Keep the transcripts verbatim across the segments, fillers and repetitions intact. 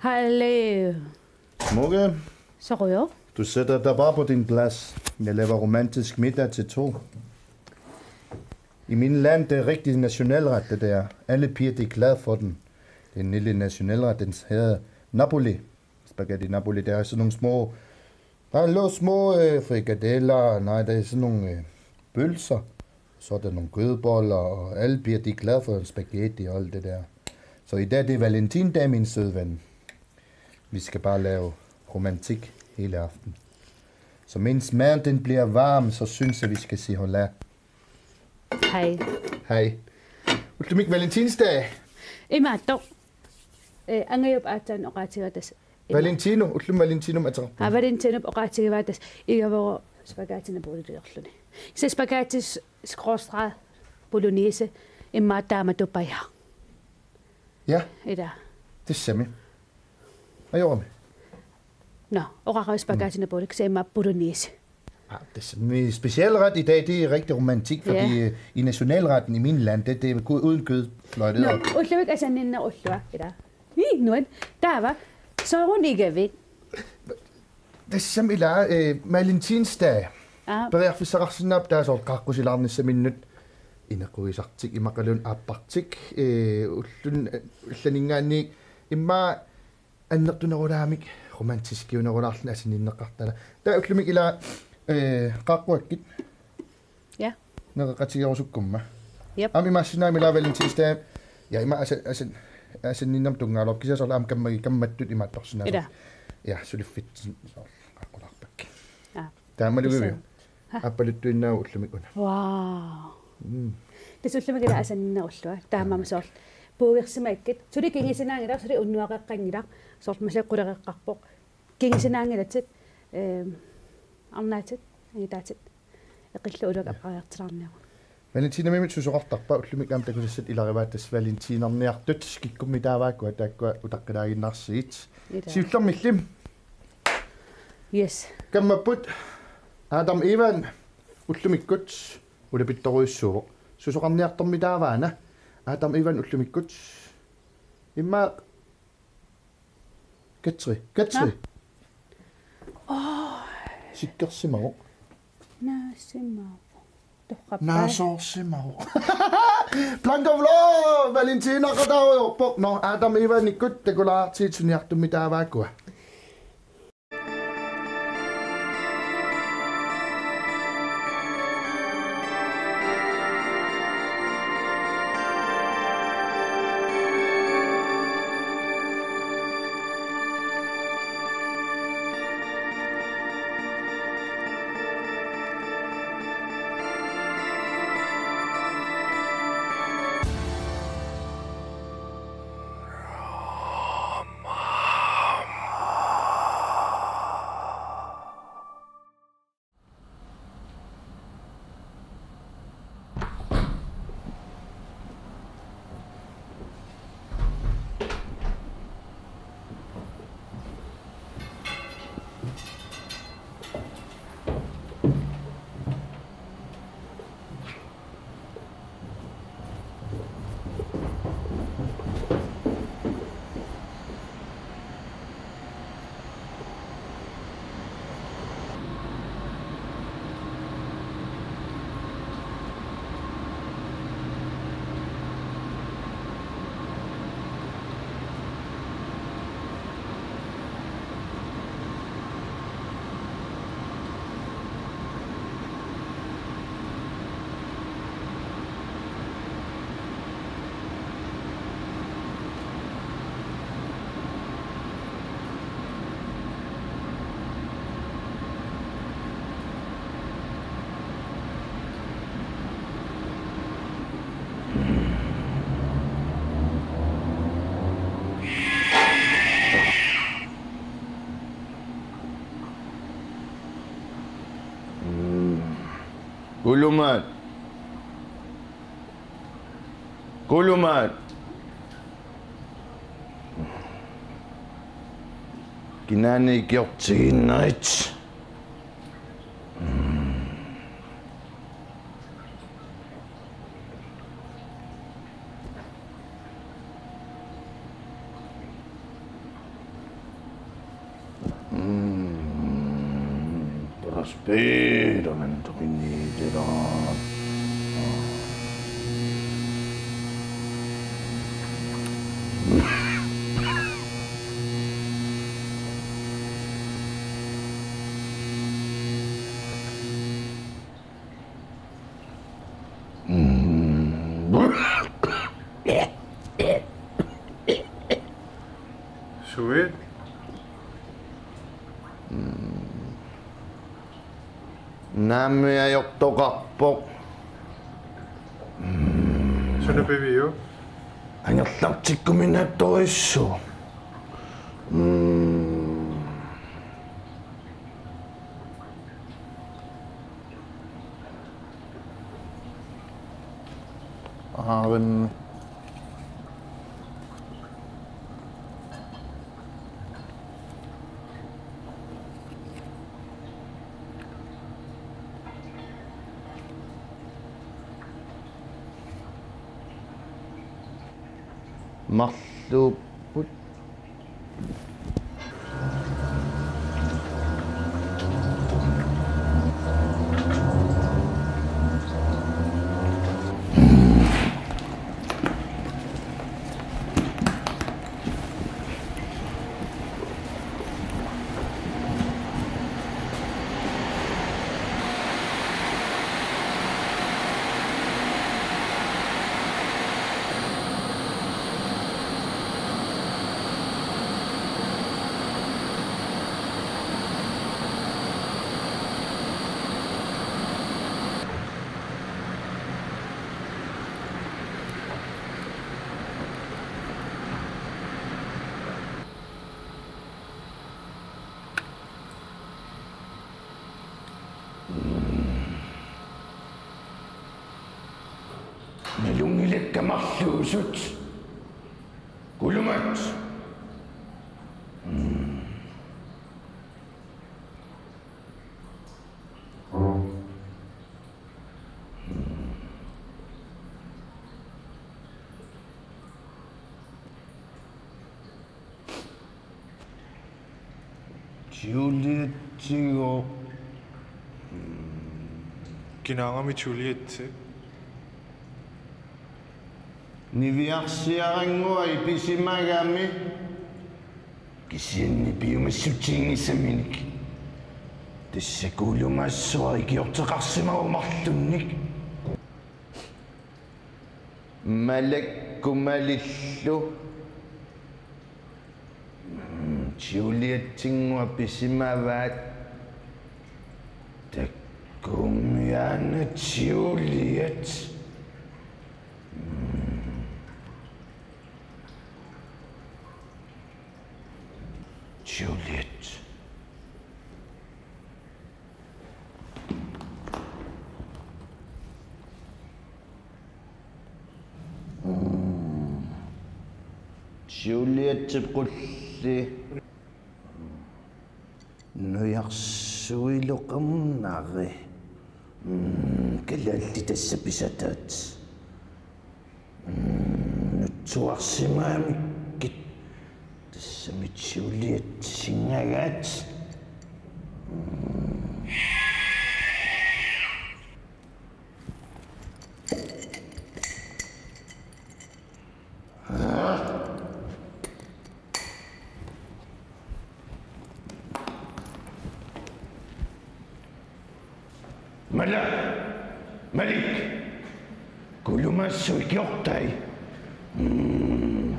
Hallo. Smukke. Så ryger. Du sætter dig bare på din plads. Jeg laver romantisk middag til to. I min land, det er rigtig nationalret, det der. Alle piger, de er glade for den. Det er en lille nationalret, den hedder Napoli. Spaghetti Napoli, der er sådan nogle små, der er nogle små øh, frikadeller, nej, der er sådan nogle øh, pølser. Så er der nogle kødboller, og alle piger, de er glade for spaghetti og alt det der. Så i dag, det er Valentindag, min søde ven. Vi skal bare lave romantik hele aften. Så mens maden den bliver varm, så synes jeg, vi skal sige hola. Hej. Hej. Ultimik Valentinsdag. Imaattoq. Eh, angajup aatsaat oqaatigatas. Valentino, ullum Valentino ateqarpoq. Ah, Valentino oqaatigivaatas. Igavoro spaghetti napoliliorluni. Se spaghetti s-, skråstreg bolognese, immaqa taamatut paja. Ja. Ida. Tassami. Ajorami. Nå, oqarami spaghetti napoli, se immaqa bolognese. Ah, det er sådan en speciel ret i dag, det er rigtig romantik, fordi Ja. øh, i nationalretten i min land, det, det er gud uden kød, fløjtet Nå, op. Ulluik asanninna ullua, ida. Ii, nuan. Taava, soorunami igavit. Tassami ila øh, Valentinsdag. Ah. Periarfissaqarsinnaappat taava soorlu qaaqqusilaarnissaminnut inequisartik, imaluunniit aappartik, øh, ullun, øh, ullaninngaanniit immaqa annertunerulaamik romantiskiunerulaarluni asanninneqartara. Taava ullumi ila øh, qaaqquakkit. Ja. Nereqatigerusukkumma. Jep. Aamma imaassinnaagami ila Valentinsdag. Ja, ima asa-, asa-, asanninnermut tunngaalerpoq kisianni soorlu aamma kammagi-, kammattut imaattorsinnaasoq. Ila. Ja, suliffitsin soorlu qaaqqularpakka. Ja. Taamalugiviuk. Tassa. Ha. Aappaluttuinnaavugut ullumi una. Wow. Mm. Tassa ullumi ila asanninnerullunga. Taamaammat soorlu puugersimakkit. Suli kingusinnaanngilaq, suli unnuaqeqqanngilaq. Soorlu massakkut quleqeqqarpoq. Kingusinnaanngilatit, ehm, arnaatit, angutaatit. Eqqullugu ullua Ja. aqqariartilaarniaruk. Valentinamimit susoqartarpa, ullumi aamma takusassat ilagivaat tassa Valentinerniartut, kikkummik taavaakkua taakkua utaqqilaaginnarsigit. Ila. Siullermilli. Yes. Kammapput Adam Ivan ullumikkut ulapittorujussuuvoq. Susoqarniartormi taavaana Adam Ivan ullumikkut. Immaqa Katri. Katri. Nå. Åh. Sikkersimavoq. Naasimavoq. Torrappai. Naasoorsimavoq. Blanco Flo! Valentinaqataarujoorpoq. Nå, Adam Ivanikkut takulaartigit suniartummi taavaakkua. Kulumaat. Kulumaat. Kinaana ikiortiginnarit. Spider-Man toqinniitila. Suit. Naamik ajortoqarpoq. Suna piviuk? Angerlartikkuminaattorujussuuvoq. Mm. Aarimmi. Marluupput. Nalunngilakka marluusut. Kulumat. Juliettigo. Kinaagami Juliet? Niviarsiarannguaq pisimagami. Kisianni piumassutsigisaminik. Tassa kuulumaassuaq ikiorteqarsimavoq marlunnik. Malakku Malillu. Mm, Juliettinnguaq pisimavaat. Takkuummi aana Juliet. Mm. Juliet. Mm. Julietip qulli. Nujarsuiloqarnari. Mm, kalaallit tassa pisataat. Mm, nutsuarsimagamikku. Tassami Juliet singagaat. Mm. Mala, Malik, kuulumaassuup ikiortai. Mm.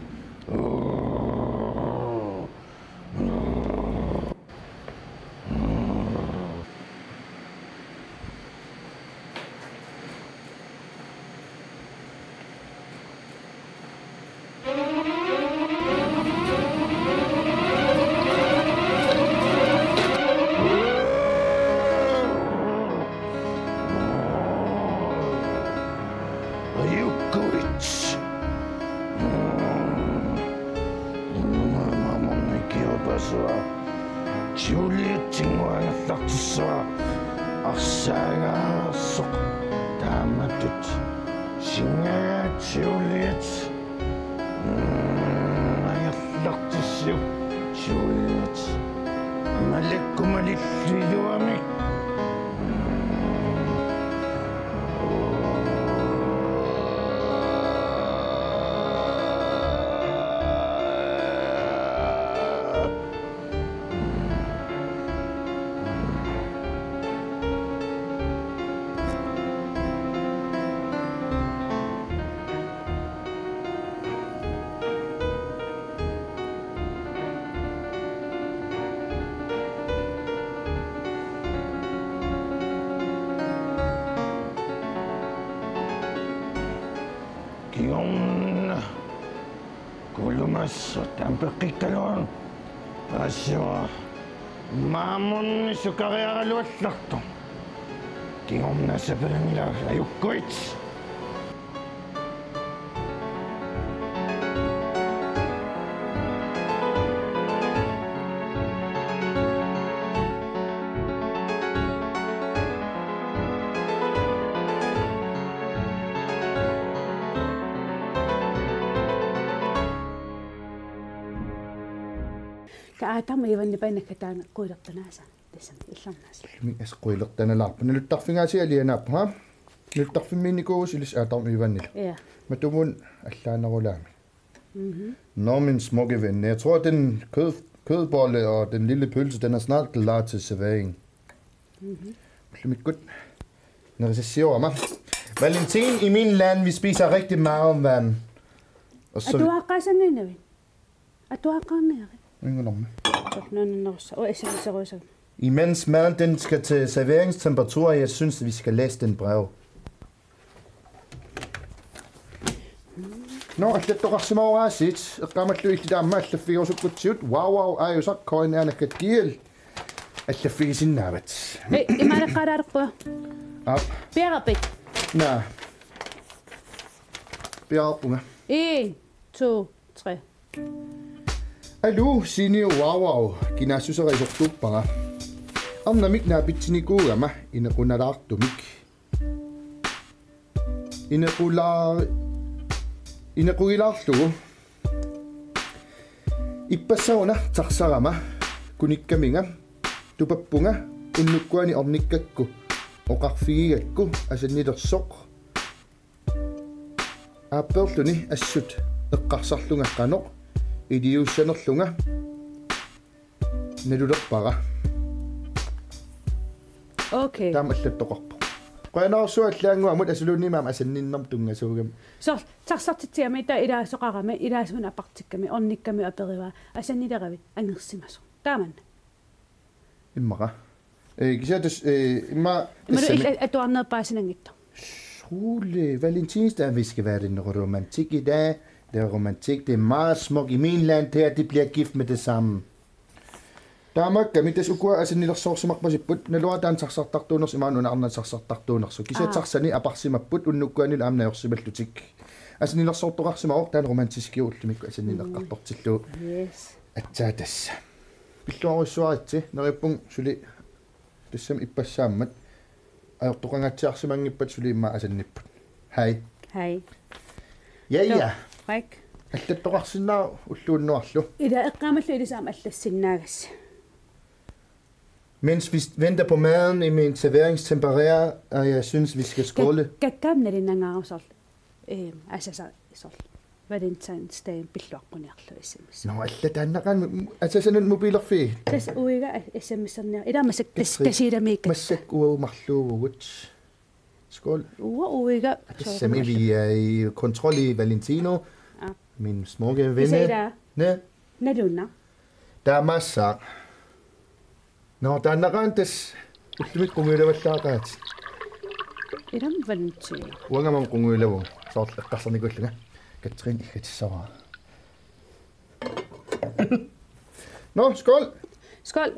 Ajukkuit. Mamma ikiorpassuaq. Julietinnguaq angerlartissuaq. Arsaagaarsoq taamatut. Singagaat Juliet. Mm, angerlartissiuk Juliet. Malakku Malillu iluamik. Kulumassut ampeqqikkaluarun. Assua. Maammun sukariaraluallartoq. Kingorna sapalangila ajukkuit. Ka Adam Ivanni painakka taanna quilertanaasa. Tassami illarnaasa. Ullumi as quilertanalaarpoq. Naluttarfigaasiit alianaappoq, ha? Naluttarfimmiinnikuuvusi ilissi Adam Ivannilu. Ja. Matumun allaanerulaami. Mhm. Nå, min smukke ven. Jeg tror, den kød, kødbolle og den lille pølse, den er snart klar til servering. Mhm. Ullumikkut nerisassiorama. Valentin, i min land, vi spiser rigtig meget vand. Og så Atuaqqaasannginavi? Atuaqqaarniarit. Ingunormi. Sornunnersa. O, S M S-erusa. Imens maden den skal til serveringstemperatur, jeg synes, vi skal læse den brev. Nå, allattoqarsimaaraasit, eqqaamallu illit aamma allaffigerusukkutsigut, wow, wow, aajusaq, K N R nakkat G L. Allaffigisinnaavat. Hej, imaaleqqaalaarpoq. Aap. Piarapit. Naa. Piarpunga. En, to, tre. Aluu, Siini, wow, wow, kinaassusera isortuuppara. Arnamik naapitsinikuugama inequnalaartumik. Inequlaa-, inequgilaarlugu. Ippassaq una taxarama kunikkaminga tupappunga unnukkuani ornikkakku oqarfigigakku asannilersoq. Aappeerluni assut eqqarsarlunga qanoq iliuussanerlunga nalulerpara. Okay. Taama allattoqarpoq. Qujanarsuaq allaannguamut asuluunniimmi aamma asanninnermut tunngasuugami. Soorlu taxartitsigami taava ilaasoqarami, ilaasunik apartikkami, ornikkami aperivaa, asannileravit angersimasoq. Taamanna. Immaqa. Øh, kisianni tassa, øh, immaqa Imalu tassami ila atuarneq paasinanngitsoq. Skole, Valentinsdag, vi skal være den romantik i dag. Det er romantik, det er meget smuk. I min land, det er, de bliver gift med det samme. Taamaakkami tassa ukua asannilersoorsimarpasipput, naluara taanna taxartartuunersoq imaluunniit una arnat taxartartuunersoq. Kisianni Aa. Taxani aparsimapput unnukkuanilu aamma najorsimallutik. Asannilersoortoqarsimavoq taanna romantiskiup ullumikkut asanninneqqartortillugu. Yes. Aatsaat tassa. Pilluarujussuaritsi, neriuppunga suli tassami ippassaammat. Ajortoqangaatsiarsimanngippat suli immaqa asannipput. Hej. Hej. Ja, ja. Fræk. Allattoqarsinnaavoq ulluunnuarlu. Ila eqqaamallu ilissi aamma allassinnaagassi. Mens vi venter på maden i min serveringstemperatur, og jeg synes, vi skal skåle. Kakkaam nalinangaarusarlu. Ehm, asasa soorlu. Valentine's Day pilluaqquniarlugu S M S. Nå, alla taannaqaaq, asasanut mobilerfii. Tassa uiga S M S-erniar. Ila massakkut tas-, Katrin, Tasiilamiikkatta. Massakkut uagut marluuvugut. Skål. Uanga uiga. Tassami vi er i kontrol i Valentino. Aa. Min smukke ven. Kisianni ila. Næ. Naluunnaaq. Taamaassaaq. Nå, taannaqaaq tassa ullumikkut qungujulavallaqaat. Ilami Valentino. Uanga aamma qungujulavunga. Soorlu eqqarsarnikuullunga. Katrin iggatissavara. Nå, skål. Skål.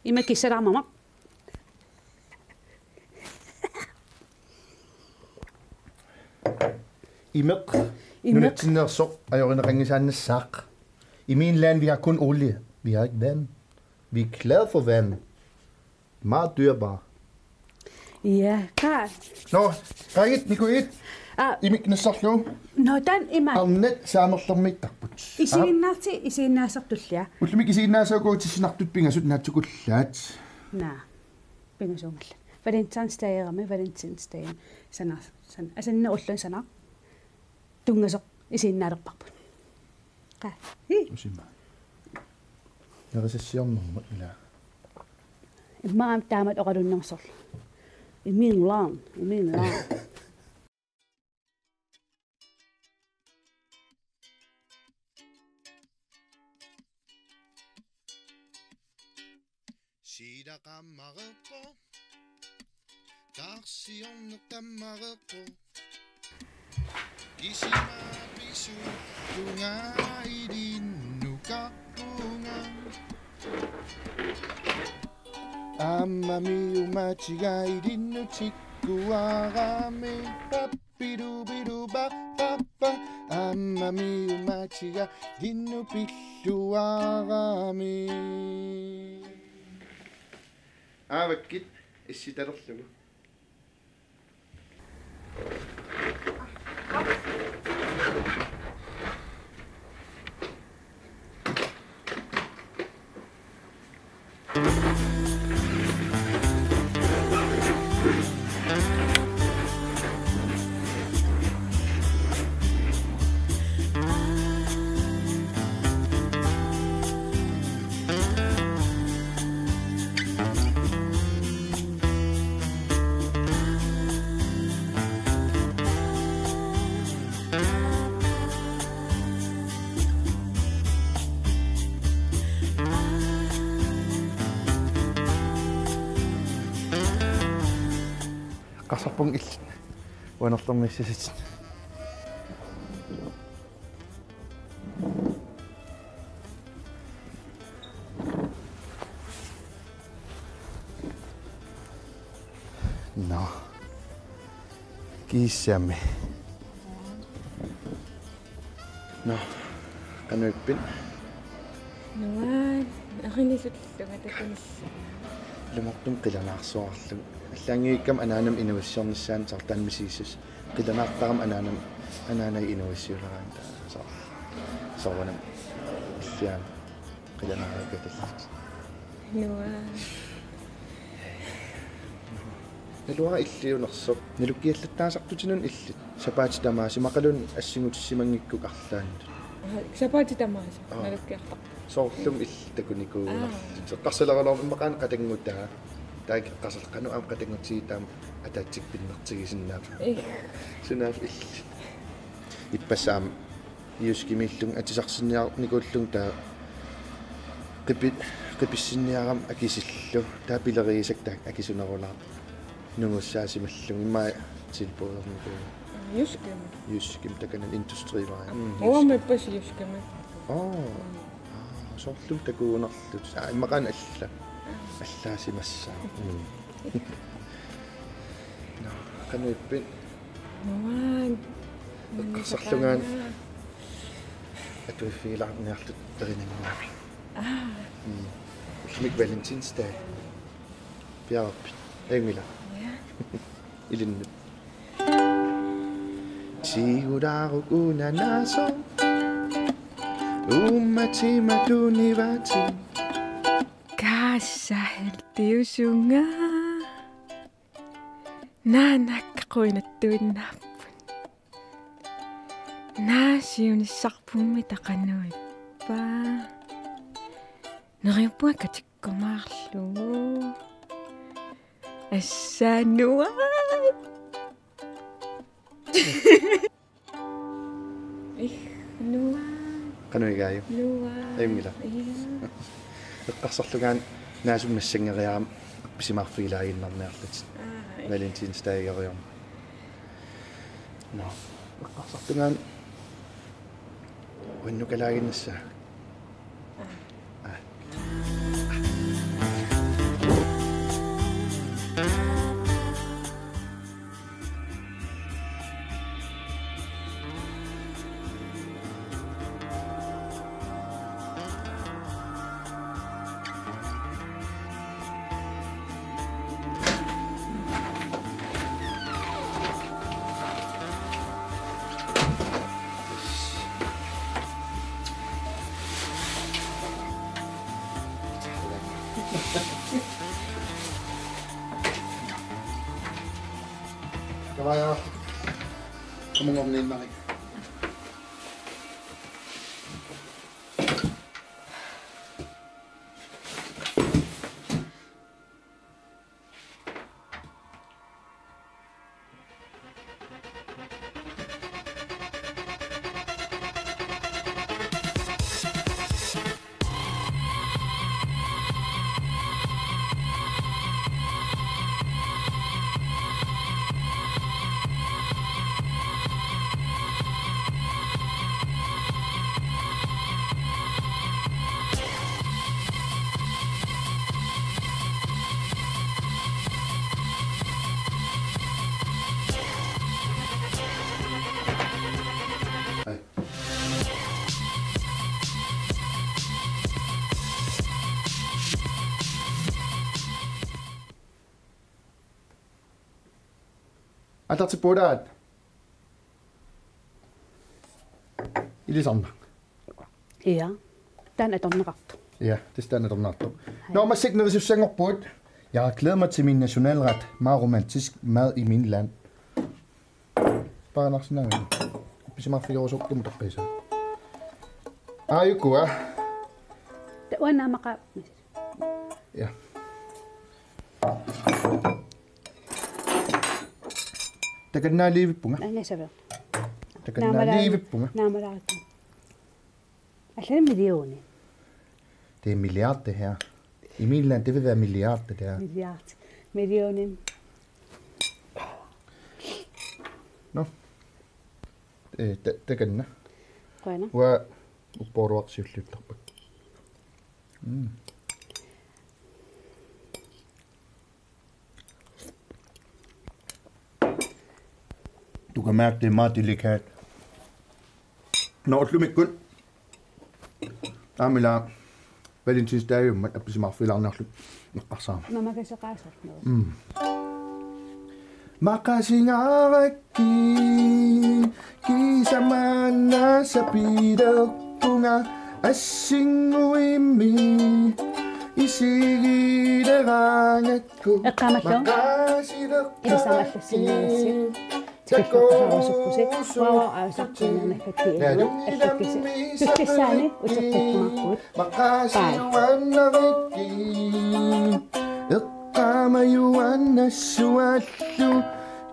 Ima kissalaarmamma. Imeq. Imeq. Nunatsinneersoq ajorineqanngisaannassaaq. I min land, vi har kun olie. Vi har ikke vand. Vi er glade for vand. Meget dyrebar. Ja, ka. Nå, qaagit nikuit. Aa. Imik nassarlu. Nå, taanna ima. Arnat saamerlermiittarput. Isiginnaarti, isiginnaasartullia. Ullumikkut isiginnaasaagut tissinartut pingasut naatsukullaat. Naa. Pingasuumalla. Valentine's Day-erami, Valentine's Day. Sana, sana. Asannerullun sana. Tunngasoq isiginnaalerparput. Qa. Hi. Usima. Nerisassiornermut ila. Immaqa taamatut oqalunnersorlu. Iminlaan, iminlaan. Siilaqammareerpoq. Tarsiorneq tammareerpoq. Kisima pisut tungaa. Aamma miumatiga ilinnut tikkuarami, pappidubiduba, pappa. Aamma miumatiga ilinnut pilluarami. Aavakkit issitalerlugu. Eqqarsarpunga illit uanerlermiissasit. Nå. Kiisami. Nå. Qanoq ippit? Nuann. Arinisullugu takunissaa. Ilumortumik qilanaarsuarlugu. Allaanngikkakkit anaanama inuussissornissaanut soorlu taanna misigissuseq. Qilanaartarami anaanama, anaanama inuussiuleraangat taava soorlu. Soorunami. Illiaana. Qilanaarigaluarlugu. Nuann. Naluara illiunersoq. Nalukkiallattaasartutinut illit. Sapaatit tamaasa imaluunniit assingutissimanngikkukkit arlaannut. Aa, sapaatit tamaasa. Aa. Nalukkiartarput. Soorlumi illit takunikuugunarlutit. Aa. Eqqarsalerullugu immaqaana qatanngutaa. Taava eqqarsarlunga qanoq aamma qatanngutigigatta aamma ataatsikkut pinnertigisinnaavat. Ih. Sunaaffa illit. Ippassaq aamma JYSKimiillunga atisarsinniarnikuullunga taava qipi-, qipissinniarama akisillugu taava pilerigisakka taakku akisunerulaarput. Nungussaasimallugu immaqa tilbudernikuu. JYSKimi. JYSKimi takanani industrivare. Mm, uanga JYSKimi. Ippassaq JYSKimi. Oo. Aa, soorlu takugunarlutit. Aa, immaqaana alla. Allaasimassaaq. Mm. Nå, qanoq ippit? Nuann. Eqqarsarlungaana. Atuiffigilaarniarlutit erinannguamik. Aa. Mm. Ullumikkut Valentine's Day. Piareerpit? Ajunngilaq. Ja. Ilinnut. Siulaaruku nanaaso. Uummatima tunivati. Kaassa heltiusunga. Naanakka quinattuinnaapput. Naasiunissarpummi taqanuippa. Neriuppunga katikkumaarlugu. Assaanua. Ih, nuann. Qanoq igaajuk? Nuann. Ajunngilaq. Ija. Eqqarsarlungaana naasumik nassanngeriarama appisimaarfigilaaginnarniarlutit. Aa, ih. Valentine's Day-geriarmat. Nå. Eqqarsarlungaana uannukalaaginnassaaq. Aa. Aa. Kavaya. Kamu ngomong ni mari. Atartippugut. Ilisarnaq. Ja. Taanna atorneqartoq. Ja, tassa taanna atorneqartoq. Nå, massakkut nerisussanngorpugut. Jeg har glædet mig til min nationalret. Meget romantisk mad i min land. Paranarsinnaavit. Appisimaarfigerusukkut taqqisa. Aajukua. Taava naamaqaaq. Ja. Takannaaliivippunga. Angasaver. Takannaaliivippunga. Naamalaarikka. Allan millioner. Det er milliard, det her. I min land, det vil være milliard, det der. Milliard. Millioner. Nå. Øh, ta-, takanna. Qujanaq. Uanga uppooruarsiulliuttarput. Mm. Du kan mærke, det er meget delikat. Nå, ullumikkut. Aamma ila Valentinsdagimmat appisimaarfigilaarniarlugu eqqarsarama. Mama kaseqaasarlu. Mm. Maqasingaarakkit, kisamaanna sapilerpunga, assinguimmi isigileraangat. Eqqaamallugu. Ilisama allassinnaagassi. Tikilluaqqusaarusukkussi. Uanga aasaqqiinnernakkakkit. Allakkisi. Tullissaani utertikkumaarpugut. Bye. Eqqaamajuannassuallu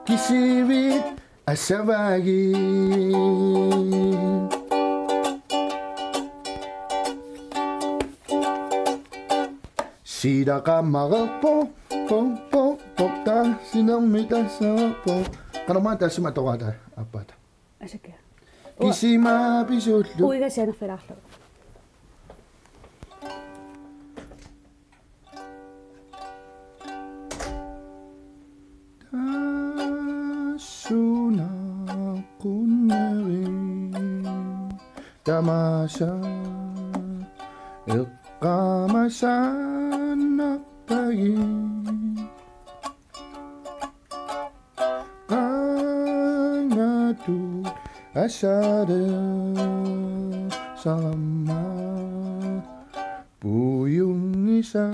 kisivit asavaagit. Siitaqaamareerpoq, poq, poq, poq, taava sinermik tassareerpoq. Qanormaa taassuma atoraata aappaata. Asakia. Kisima pisullu. Uiga sianerfilaarlugu. Tassuuna qunneri tamasa eqqaamasaannarpagi. Qaangatut asalersarama puiunngisa.